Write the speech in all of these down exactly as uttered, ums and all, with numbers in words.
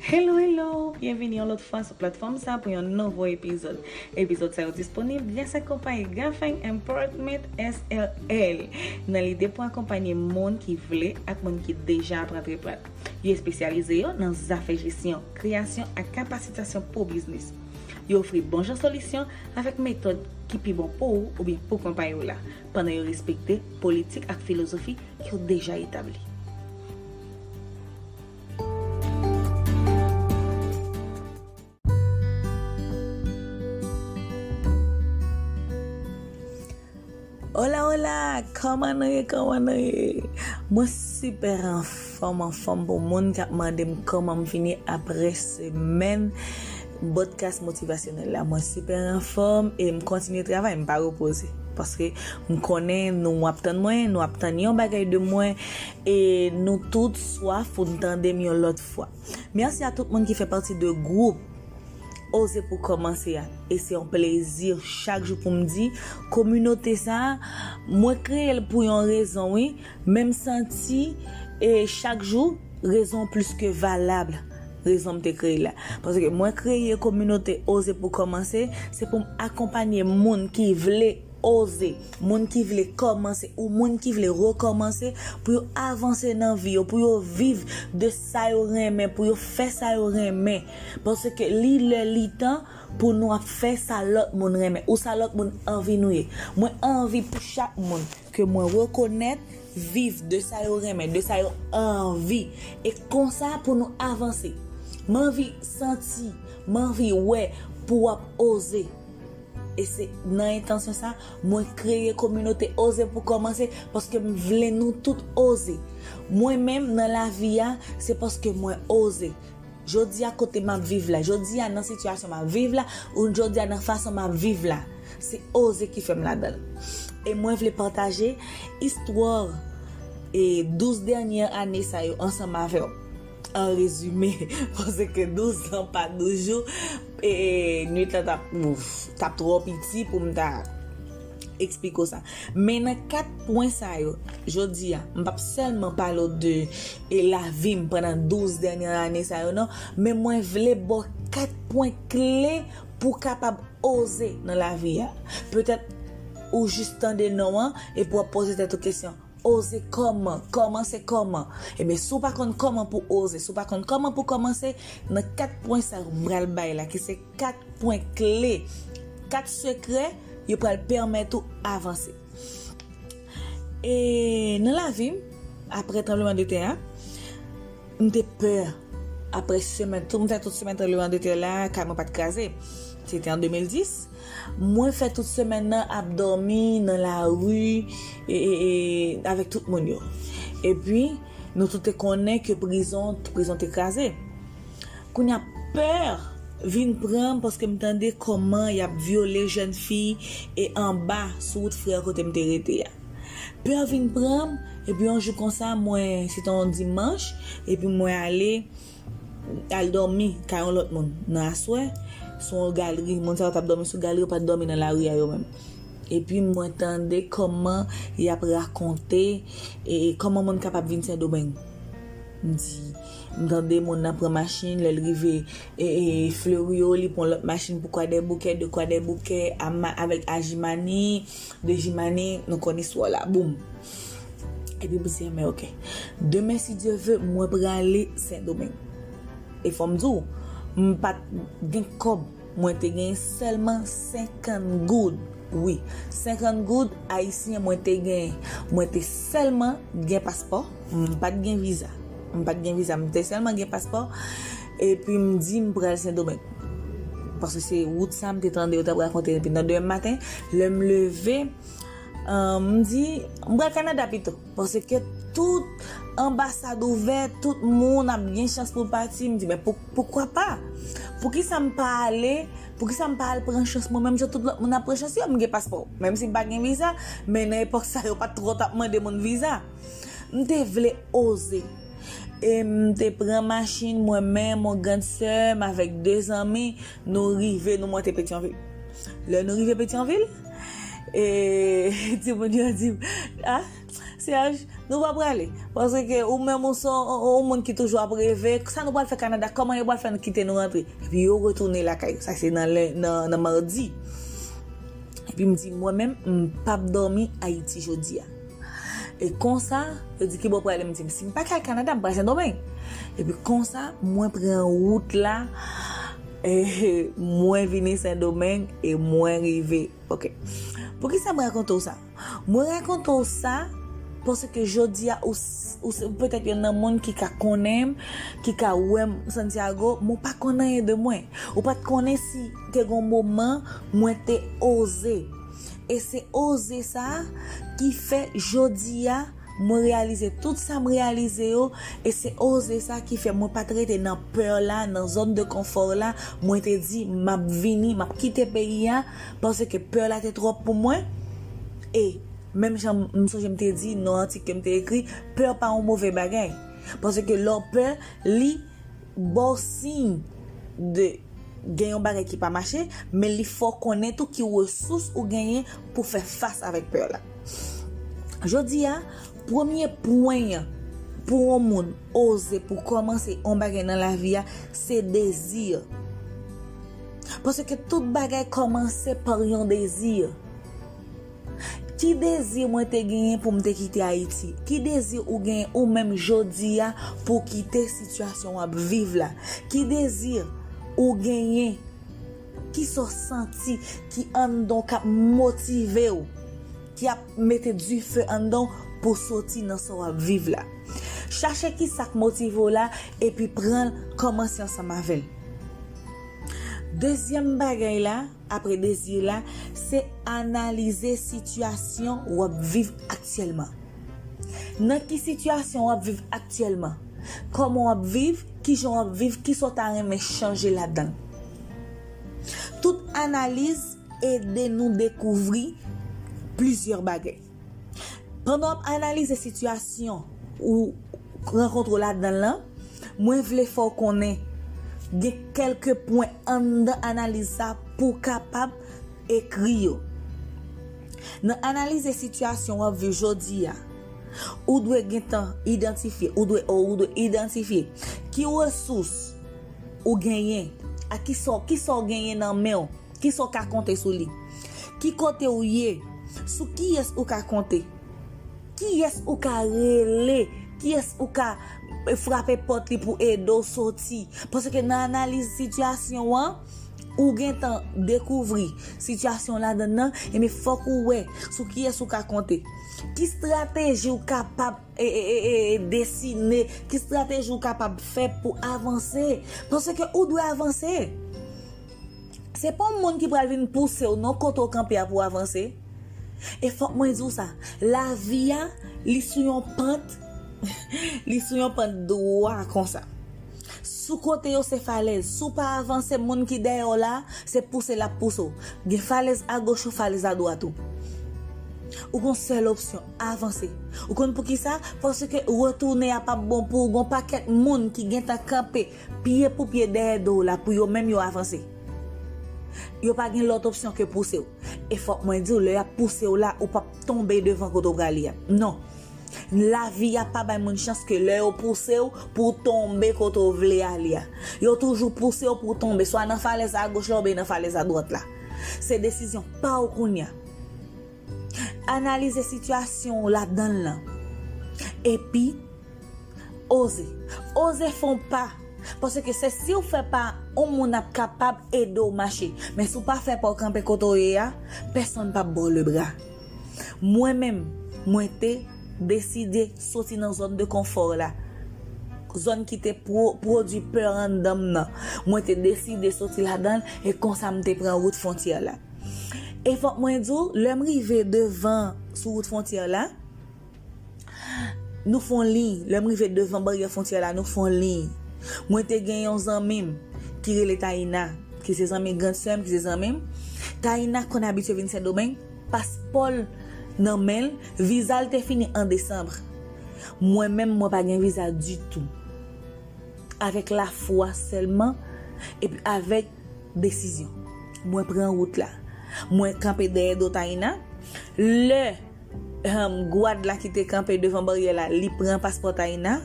Hello, hello! Byenvini yon lòt fwa sou platfòm sa pou yon nouvo epizòd. Epizòd sa yo disponib grasa konpayi Gafeng Empowerment S R L, nan lide pou akonpanye moun ki vle ak moun ki deja ap antreprann. Yo espesyalize yo nan zafè jesyon, kreyasyon ak kapasitasyon pou biznis. Yo ofri bon jan solisyon avèk metòd ki pi bon pou ou oubyen pou konpayi w la, pandan yo respekte politik ak filozofi ki yo deja etabli. Hola, hola! Kòman nou ye? Kòman nou ye? Mwen sipè anfòm, anfòm pou moun k ap mande m kòman m vini apre semèn podcast motivasyonèl la. Mwen sipè anfòm e m kontinye travay, m pa repoze. Paske m konnen nou ap tann mwen, nou ap tann yon bagay de mwen, e nou tout swaf pou n tande m yon lòt fwa. Mèsi a tout moun ki fè pati de gwoup Oze pou kòmanse a. E se yon plezi chak jou pou m di, kominote sa a, mwen kreye l pou yon rezon, wi, men m santi, e chak jou, rezon plis ke valab, rezon m te kreye l la. Paske mwen kreye kominote Oze pou kòmanse, se pou m akonpanye moun ki vle oze, moun ki vle kòmanse ou moun ki vle rekòmanse, pou yo avanse nan vi yo, pou yo viv de sa yo renmen, pou yo fè sa yo renmen. Paske li lè li tan pou nou ap fè sa lòt moun renmen ou sa lòt moun anvi nou ye. Mwen anvi pou chak moun ke mwen rekonèt viv de sa yo renmen, de sa yo anvi. E konsa pou nou avanse. M anvi santi, m anvi wè pou w ap oze. E se nan entansyon sa, mwen kreye kominote Oze pou kòmanse, paske m vle nou tout oze. Mwen menm, nan lavi a, se paske mwen oze. Jodi a, kote m ap viv la, jodi a, nan sitiyasyon m ap viv la, ou jodi a, nan fason m ap viv la, se Oze ki fè m ladan l. E mwen vle pataje istwa, e douz dènye ane sa yo ansanm avè w. An rezime, paske douz an pa douz jou, e, e, nwit la t ap, ouf, t ap twò piti pou m ta eksplike w sa. Men nan kat pwen sa yo, jodi a, m p ap sèlman pale w de, e, lavi m pandan douz dènye ane sa yo, non, men mwen vle ba w kat pwen kle pou w kapab oze nan lavi a. Petèt ou jis tande non an epi w ap poze tèt ou kesyon. Oze kòman? Kòmanse kòman? Ebyen, si w pa konn kòman pou oze, si w pa konn kòman pou kòmanse, nan kat pwen sa yo m pral bay la, ki se kat pwen kle, kat sekrè, yo pral pèmèt ou avanse. E nan lavi m, apre tranblemanntè a, m te pè apre semèn, tout, m fè tout semèn tranblemanntè la, kay mwen pa t kraze. Se te an de mil dis. Mwen fè tout semèn nan ap dòmi nan lari e, e, e, avèk tout moun yo. Epi, nou tout te konnen ke prizon, prizon te kraze. Kounye a, pè vin pran m paske m tande kòman y ap vyole jèn fi e anba sou wout frè kote m te rete a. Pè vin pran m, epi yon jou konsa, mwen, se te yon dimanch, epi mwen ale, al dòmi kay yon lòt moun nan aswè, sou yon galri. Moun sa yo t ap dòmi sou galri, yo pa t dòmi nan lari a yo menm. Epi mwen tande kòman y ap rakonte, e, e kòman moun kapab vin Sendomeng. M di, m tande moun nan pran machin, lè l rive, e, e, Fleuryo, li pran lòt machin pou Kwadèboukè, de Kwadèboukè, a Ma-, avèk a Jimani, de Jimani, nou konn istwa la, boum. Epi m di, men oke. Demen, si Dye ve, mwen prale Sendomeng. E fò m di w, m pa t gen kòb. Mwen te gen sèlman senkant goud. Wi, senkant goud ayisyen mwen te gen. Mwen te sèlman gen paspò. M pa t gen viza. M pa t gen viza. M te sèlman gen paspò. Epi m di m pral Sendomeng. Paske se wout sa m te tande yo t ap rakonte depi nan demen maten. Lè m leve, Ahn, m di, m pral Kanada pito. Paske tout anbasad ouvè, tout moun ap gen chans pou pati. M di, men pou, poukwa pa? Poukisa m pa ale? Poukisa m pa al pran chans mwen menm jan tout lòt moun ap pran chans yo? M gen paspò. Menm si m pa gen viza, men nan epòk sa yo pa t twò t ap mande moun viza. M te vle oze. E m te pran machin, mwen menm, yon grann sè m avèk de zanmi, nou rive, nou monte Petyonvil. Lè nou rive Petyonvil, e, timoun yo di m, ah, Serge, nou pa prale. Paske ou menm ou se yon, yon, yon moun ki toujou ap reve. Sa nou pral fè Kanada? Kòman yo pral fè nou kite nou rantre? Epi yo retounen lakay yo. Sa se nan, lè- nan, nan madi. Epi m di, mwen menm, m p ap dòmi Ayiti jodi a. E konsa, yo di, ki bò w prale? M di, si m pa ka al Kanada, m pral Sendomeng. Epi konsa, mwen pran wout la, e mwen vini Sendomeng, e mwen rive. Ok. Poukisa m rakonte w sa? Mwen rakonte w sa, paske jodi a, ou, s- ou se petèt youn nan moun ki ka konnen m, ki ka wè m, Santiago, men w pa konn anyen de mwen. Ou pa t konnen si te gon moman, mwen te oze. E se oze sa ki fè jodi a, mwen reyalize tout sa m reyalize yo, e se oze sa ki fè mwen pa t rete nan pè la, nan zòn de konfò la, mwen te di, m ap vini, m ap kite peyi a, paske pè la te twòp pou mwen. E menm jan m sonje m te di, nan atik ke m te ekri, pè pa yon move bagay. Paske lè w pè, li ba w siy de gen yon bagay ki pa mache, men li fè w konnen tou ki resous ou genyen pou fè fas avèk pè la. Jodi a, premye pwen an pou yon moun oze, pou kòmanse yon bagay nan lavi a, se dezi. Paske tout bagay kòmanse pa yon dezi. Ki dezi mwen te genyen pou m te kite Ayiti? Ki dezi ou genyen ou menm jodi a pou kite sitiyasyon w ap viv la? Ki dezi ou genyen? Kisa w santi ki anndan w k ap motive w, ki ap mete dife anndan w pou soti nan sa w ap viv la? Chache kisa k motive w la, epi pran l, kòmanse ansanm avè l. Dezyèm bagay la, apre dezi la, se analize sitiyasyon w ap viv aktyèlman. Nan ki sitiyasyon w ap viv aktyèlman? Kòman w ap viv? Kijan w ap viv? Kisa w ta renmen chanje ladan l? Tout analiz ede nou dekouvri plizyè bagay. Pandan w ap analize sitiyasyon ou rankontre w ladan l lan, mwen vle fè w konnen gen kèlke pwen anndan analiz sa pou w kapab ekri yo. Nan analize sitiyasyon w ap viv jodi a, ou dwe gentan idantifye, ou dwe, ou dwe idantifye ki resous ou genyen, a kisa, kisa w genyen nan men w, kisa w ka konte sou li, ki kote w ye, sou kiyès ou ka konte, kiyès ou ka rele, kiyès ou ka, eh, frape pòt li pou ede w soti. Paske nan analiz sitiyasyon an, ou gentan dekouvri sitiyasyon ladan nan, ebyen fòk ou wè sou kiyès ou ka konte. Ki estrateji ou kapab e, e, e, e, e, desine, ki estrateji ou kapab fè pou avanse. Paske ou dwe avanse. Se pa yon moun ki pral vin pouse w non kote w kanpe a pou w avanse. E fòk mwen di w sa, lavi a, li sou yon pant, li sou yon pant dwa konsa. Sou kote yo se falèz. Si w pa avanse, moun ki dèyè w la, se pouse l ap pouse w. Gen falèz agoch ou falèz adwat ou. Ou gon sèl opsyon, avanse. Ou konn poukisa? Paske retounen a p ap bon pou ou. Gon pakèt moun ki gentan kanpe pye pou pye dèyè do w la pou yo menm yo avanse. Yo pa gen lòt opsyon ke pouse w. E fòk mwen di w, lè y ap pouse w la, ou p ap tonbe devan kote w prale a. Non. Lavi a pa bay moun chans ke lè yo pouse w pou w tonbe kote w vle ale a. Yo toujou pouse w pou w tonbe, swa nan falèz agoch la oubyen nan falèz adwat la. Se desizyon pa w kounye a. Analize sitiyasyon w ladan l lan. Epi, oze. Oze fè yon pa. Paske se si w fè pa, yon moun ap kapab ede w mache. Men si w pa fè pa, w kanpe kote w ye a, pèsonn p ap ba w lebra. Mwen menm, mwen te deside soti nan zòn de konfò la. Zòn ki te pwo-, pwodui pè anndan m nan. Mwen te deside soti ladan l e konsa m te pran wout fwontyè la. E fòk mwen di w, lè m rive devan sou wout fwontyè la, nou fè yon liy. Lè m rive devan baryè fwontyè la, nou fè yon liy. Mwen te gen yon zanmi m ki rele Taina, ki se zanmi grann sè m, ki se zanmi m. Taina konn abitye vin Sendomeng, paspò l nan men l, viza l te fini an desanm. Mwen menm, mwen pa gen viza ditou. Avèk lafwa sèlman, epi avèk desizyon. Mwen pran wout la. Mwen kanpe dèyè do Taina. Lè um, gwad la ki te kanpe devan baryè la, li pran paspò Taina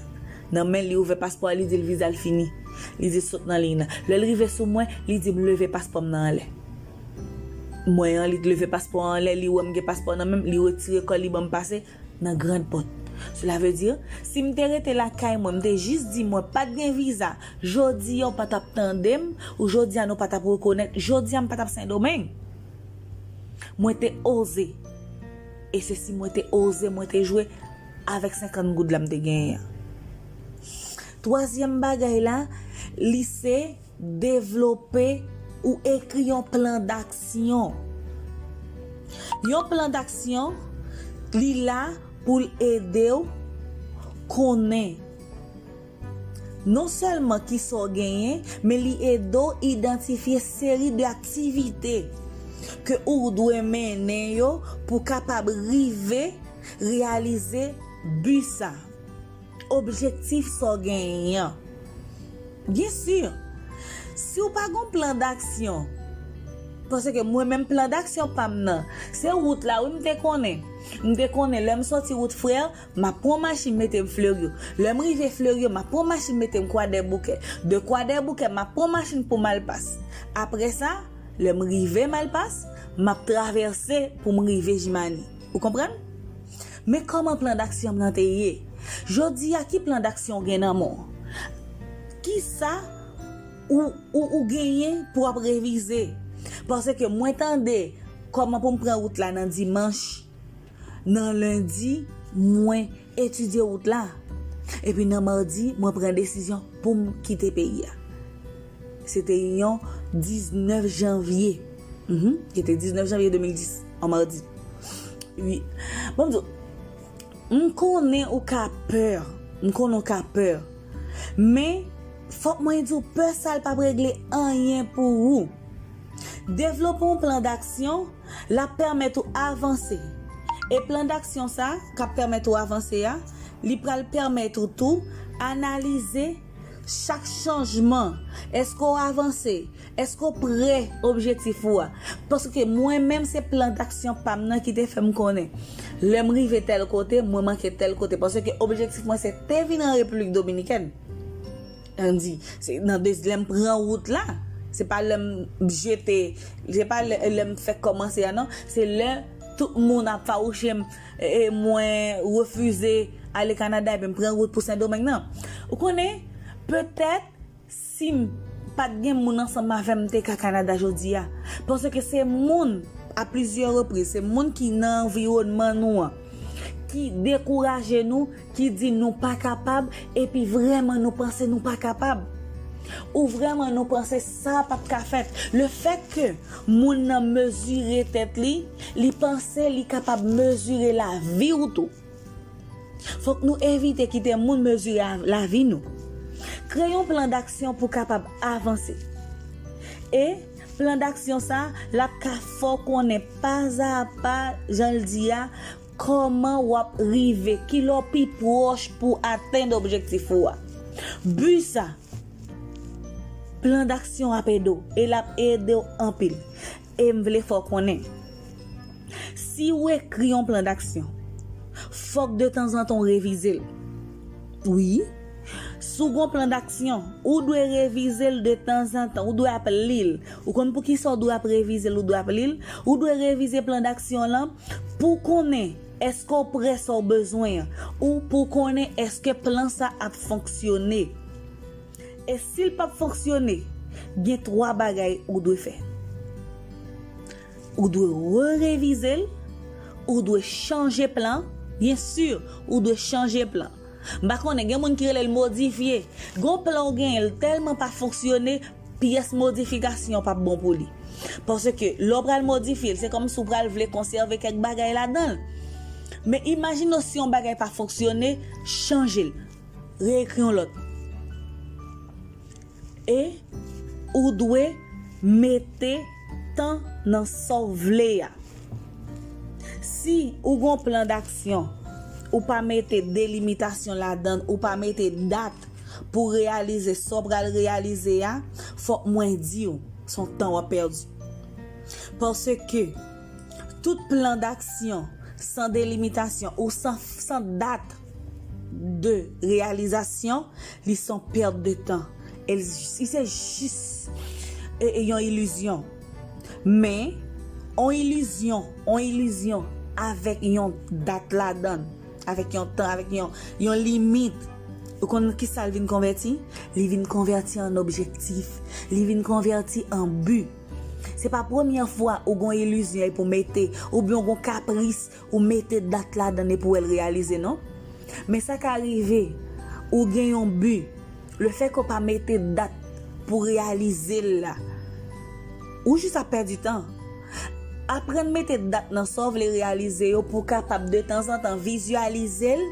nan men, li ouvè paspò a, li di l viza l fini. Li di sot nan liy nan. Lè l rive sou mwen, li di m leve paspò m nan anlè. Mwen an, li leve paspò an anlè, li wè m gen paspò nan men m, li retire kò l, li ban m pase nan grand pòt. Cela veut dire, si m te rete lakay mwen, m te jis di mwen pa t gen viza, jodi a w pa t ap tande m, ou jodi a nou pa t ap rekonèt, jodi a m pa t ap Sendomeng. Mwen te oze. E se si mwen te oze, mwen te jwe avèk senkant goud la m te genyen an. Twazyèm bagay la, li se devlope ou ekri yon plan d'aksyon. Yon plan d'aksyon, li la pou l ede w konnen non sèlman kisa w genyen, men li ede w idantifye seri de aktivite ke ou dwe mennen yo pou kapab rive reyalize bi sa, objektif sa w genyen an. Byen si, si w pa gon plan d'aksyon, paske mwen menm plan d'aksyon pa m nan, se wout la wi m te konnen. M te konnen lè m soti wout Frè, m ap pran machin mete m Fleryo. Lè m rive Fleryo, m ap pran machin mete m Kwadèboukè. De Kwadèboukè, m ap pran machin pou Malpas. Apre sa, lè m rive Malpas, m ap travèse pou m rive Jimani. Ou konprann? Men kòman plan d'aksyon m nan te ye? Jodi a, ki plan d'aksyon w gen nan men w? Kisa ou, ou, ou genyen pou w ap revize? Paske mwen tande kòman pou m pran wout la nan dimanch. Nan lendi, mwen etidye wout la. Epi nan madi, mwen pran desizyon pou m kite peyi a. Se te yon diznèf janvye. Mhm, se te diznèf janvye de mil dis, yon madi. Wi. Bon, m di w, m konnen ou ka pè. M konnen ou ka pè. Men, fòk mwen di w, pè sa l p ap regle anyen pou ou. Devlope yon plan d'aksyon, l ap pèmèt ou avanse. E plan d'aksyon sa, k ap pèmèt ou avanse a, li pral pèmèt ou tou analize chak chanjman. Èske w avanse? Èske w pre objektif ou a? Paske mwen menm, se plan d'aksyon pa m nan ki te fè m konnen. Lè m rive tèl kote, mwen manke tèl kote. Paske objektif mwen, se te vin an Repiblik Dominikèn. Ann di, se nan de, lè m pran wout la, se pa lè m jete, se pa lè, lè m fèk kòmanse a non, se lè tout moun ap fawouche m, e, e mwen refize ale Kanada, epi m pran wout pou Sendomeng nan. Ou konnen, petèt, si m pa t gen moun ansanm avè m, m te ka Kanada jodi a. Paske se moun, a plizyè repriz, se moun ki nan anviwònman nou an, ki dekouraje nou, ki di nou pa kapab, epi vrèman nou panse nou pa kapab. Ou vrèman nou panse sa p ap ka fèt. Le fèt ke moun nan mezire tèt li, li panse li kapab mezire lavi w tou. Fòk nou evite kite moun mezire a-, lavi nou. Kreye yon plan d'aksyon pou kapab avanse. E plan d'aksyon sa, l ap ka fè w konnen pa a pa, jan l di a, kòman w ap rive, kilè w pi pwòch pou atenn objektif ou a. Bi sa, plan d'aksyon ap ede w, e l ap ede w anpil. E m vle fè w konnen, si w ekri yon plan d'aksyon, fòk detanzantan w revize l. Wi, si w gen yon plan d'aksyon, ou dwe revize l detanzantan, ou dwe ap li l. Ou konn poukisa w dwe ap revize l, ou dwe ap li l? Ou dwe revize plan d'aksyon lan pou konnen èske w pre sa w bezwen an, ou pou konnen èske plan sa ap fonksyone. E si l p ap fonksyone, gen twa bagay ou dwe fè. Ou dwe re-revize l, ou dwe chanje plan, byen si, ou dwe chanje plan. M pa konnen, gen moun ki rele l modifye. Gen yon plan w genyen, l tèlman pa fonksyone, pyès modifikasyon p ap bon pou li. Paske lè w pral modifye l, se kòmsi w pral vle konsève kèk bagay ladan l. Men imajine w si yon bagay pa fonksyone, chanje l. Reekri yon lòt. E ou dwe mete tan nan sa w vle a. Si ou gon plan d'aksyon, ou pa mete delimitasyon ladan l, ou pa mete dat pou reyalize sa w pral reyalize a, fòk mwen di w, se yon tan w ap pèdi. Paske tout plan d'aksyon, san delimitasyon ou san, san dat de reyalizasyon, li se yon pèt de tan. E li se jis e, e yon ilizyon. Men, yon ilizyon, yon ilizyon avèk yon dat ladan l, avèk yon tan, avèk yon, yon limit. Ou konn ki sa l vin konvèti? Li vin konvèti an objektif. Li vin konvèti an bi. Se pa premyè fwa ou gon ilizyon epi w mete, oubyen w gon kapris, ou mete dat ladan l epi w wè l reyalize, non. Men sa ka rive, ou gen yon bi, lefètke w pa mete dat pou reyalize l la, ou jis ap pèdi tan. Aprann mete dat nan sa w vle reyalize yo pou w kapab de tanzantan vizyalize l,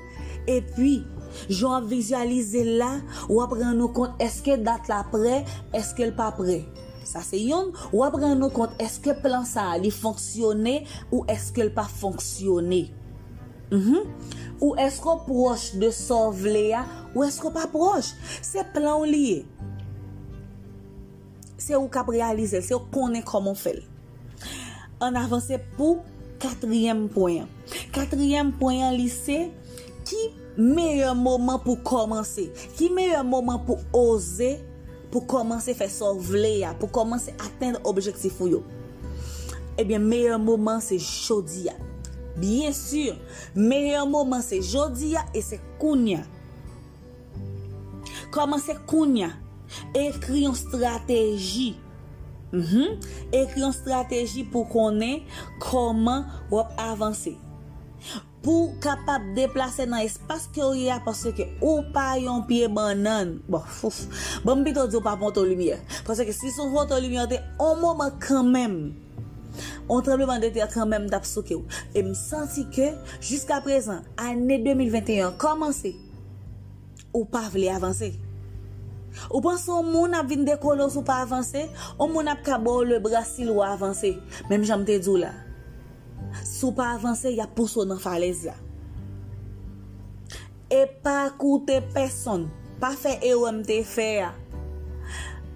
epi jan w ap vizyalize l la, w ap rann ou kont èske dat la prè, èske l pa prè. Sa se yonn, w ap rann ou kont èske plan sa a li fonksyone ou èske l pa fonksyone. Mhm. Ou èske w pwòch de sa w vle a, ou èske w pa pwòch. Se plan w li ye. Se ou k ap reyalize l, se ou k konnen kòman w fè l. Ann avanse pou katriyèm pwen an. Katriyèm pwen an, li se ki meyè moman pou kòmanse? Ki meyè moman pou oze, pou kòmanse fè sa w vle a, pou kòmanse atenn objektif ou yo? Ebyen, meyè moman se jodi a. Byen si, meyè moman se jodi a e se kounye a. Kòmanse kounye a. Ekri yon estrateji. Mhm. Ekri yon estrateji pou konnen kòman w ap avanse. Pou w kapab deplase nan espas ke w ye a, paske ou pa yon pye bannann. Bon, fouf. Bon, m pito di w pa ponto limyè. Paske si se yon ponto limyè, te yon moman kanmenm, yon tranblemanntè kanmenm t ap souke w. E m santi ke, jiskaprezan, ane de mil venteyen an kòmanse, ou pa vle avanse. Ou panse yon moun ap vin dekole w si w pa avanse? Yon moun ap ka ba w lebra si w avanse. Menm jan m te di w la. Si w pa avanse, y ap pouse w nan falèz la. E pa koute pèsonn. Pa fè erè m te fè a.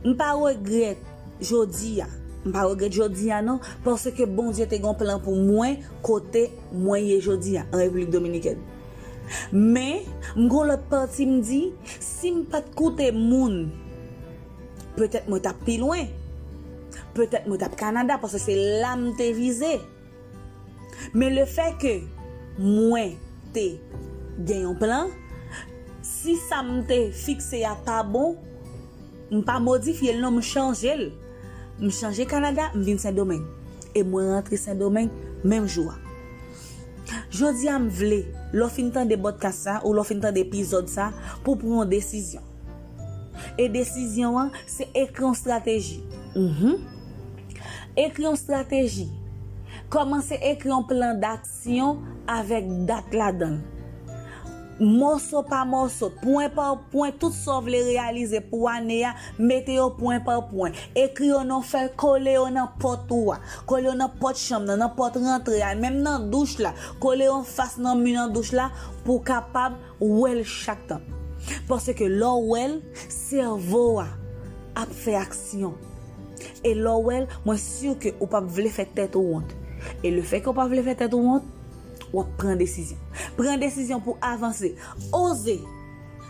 M pa regrèt jodi a. M pa regrèt jodi a non, paske Bondye te gen yon plan pou mwen kote mwen ye jodi a, an Repiblik Dominikèn. Men, m gon lòt pati m di, si m pa t koute moun, petèt mwen t ap pi lwen. Petèt mwen t ap Kanada, paske se la m te vize. Men lefètke mwen te gen yon plan, si sa m te fikse a pa bon, m pa modifye l non, m chanje l. M chanje Kanada, m vin Sendomeng. E mwen rantre Sendomeng menm jou a. Jodi a m vle, lè w fin tande pòdkas sa, ou lè w fin tande epizòd sa, pou w pran yon desizyon. E desizyon an, se ekri yon estrateji. Mhm. Ekri yon estrateji. Kòmanse ekri yon plan d'aksyon avèk dat ladan l. Mòso pa mòso, pwen pa pwen, tout sa w vle reyalize pou ane a, mete yo pwen pa pwen. Ekri yo nan fèy, kole yo nan pòt ou a. Kole yo nan pòt chanm nan, nan pòt rantre a, menm nan douch la. Kole yo anfas nan mi nan douch la pou w kapab wè l chak tan. Paske lè w wè l, sèvo a ap fè aksyon. E lè w wè l, mwen si ke ou p ap vle fè tèt ou wont. E lefètke w pa vle fè tèt ou wont, w ap pran desizyon. Pran desizyon pou avanse. Oze.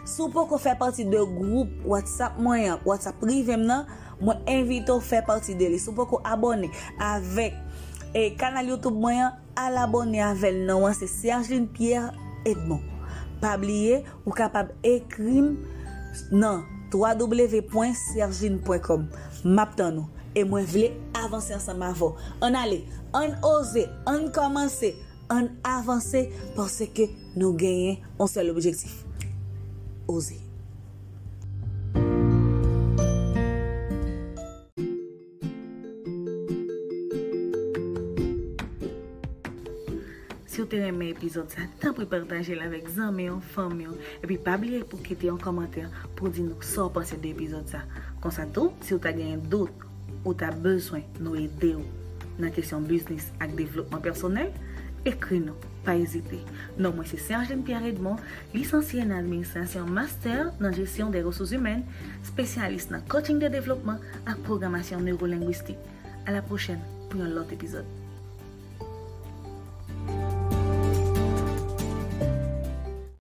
Si w poko fè pati de gwoup WhatsApp mwen an, WhatsApp prive m nan, mwen envite w fè pati de li. Si w poko abòne avèk, e, kanal YouTube mwen an, al abòne avè l. Non an se Sergeline Pierre Edmond. Pa bliye, ou kapab ekri m nan w w w pwen sergeline pwen kòm. M ap tann ou. E mwen vle avanse ansanm avè w. Ann ale, ann oze, ann kòmanse, ann avanse, paske nou genyen yon sèl objektif. Oze. Si w te renmen epizòd sa, tanpri pataje l avèk zanmi w, fanmi w, epi pa bliye pou kite yon kòmantè pou di nou sa w panse de epizòd sa. Konsa tou, si w ta genyen dout, ou ta bezwen nou ede w nan kesyon biznis ak devlopman pèsonèl, ekri nou, pa ezite. Non mwen se Sergeline Pierre Edmond, lisansye nan administrasyon, master nan jesyon de resous imèn, espesyalis nan coaching de devlopman ak pwogramasyon newolengwistik. A la pwochèn pou yon lòt epizòd.